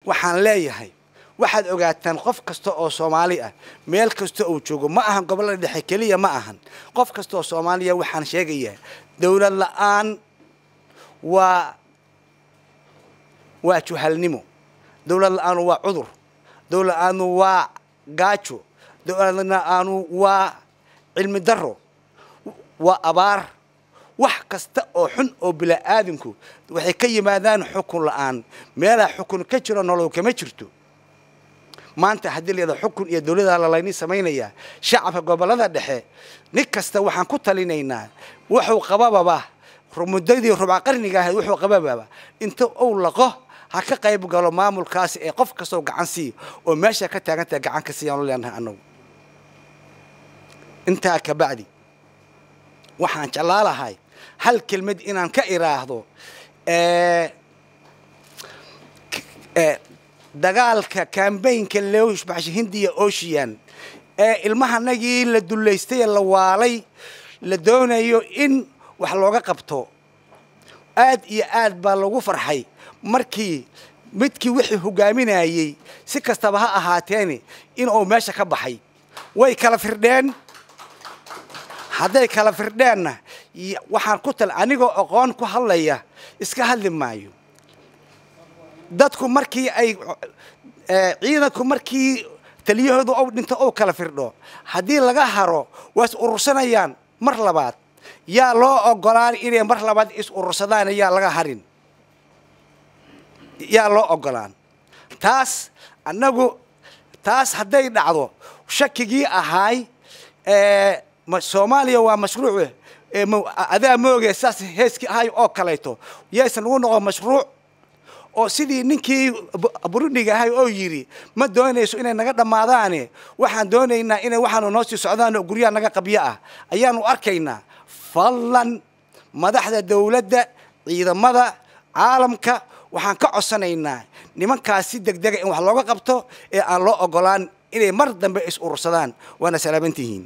Waxaan leeyahay, waxaad ogaataan qof kasta oo Soomaali ah, meel kasta uu joogo, ma ahan gobollada dhexe keliya, ma ahan qof kasta oo Soomaaliya, waxaan sheegayaa dawlad la'aan waa juhalnimo, dawlad la'aanu waa cudur, dawlad la'aanu waa gaajo, dawlad la'aanu waa cilmi darro, waa abaar. Wax kasta oo xun oo bila'aadinku waxay ka yimaadaan xukun la'aan. Meelaa xukun ka jiro nolol kama jirto. Maanta haddii la yidhahdo xukun iyo dawladaa lalayni samaynayaa, shacabka gobollada dhexe nin kasta waxaan ku talinaynaa wuxuu qabababa muddadii rubca qarniga ahayd, wuxuu qabababa inta uu laqo ha ka qayb galo maamulkaasi ee qof kastoo gacan sii oo meesha ka taagantahay gacan ka siiyaanu leenahay annagu. Intaa ka bacdi waxaan jeclaa lahay hal kelmad inaan ka iraahdo dagaalka kambaynka loo baxshay Hindiya Ocean ee ilmahanagii la dullaystay ee la waalay la doonayo in wax looga qabto. Aad iyo aad baa lagu farxay markii midkii wixii hogaaminayey, si kastaba ha ahaateeni, inuu meesha ka baxay. Way kala firdheen. Hadday kala firdheenna, waxaan ku tal anigoo aqoon ku hadlaya iska hadli maayo. Dadku markii ay ciidanku markii taliyahoodu ou dhinto ou kala firdho, haddii laga haro waa is urursanayaan mar labaad. Yaa loo ogolaan inay mar labaad is urursadaan? Yaa laga harin? Yaa loo ogolaan taas? Annagu taas hadday dhacdo, shakigii ahaay Soomaaliya waa mashruuc adaa mooge saas heeskii ahay oo kaleeto yaysan ugu noqon mashruuc, oo sidii ninkii Burundiga ahay oo yidhi ma doonayso inay naga dhammaadaane, waxaan doonaynaa inay waxaanu noo sii socdaan oo guryaha naga qabyo ah ayaanu arkaynaa. Fadlan madaxda dawladda, ciidamada caalamka, waxaan ka codsanaynaa nimankaas si degdega in wax looga qabto ee aan loo ogolaan inay mar dambe is urursadaan. Waana salaamantihiin.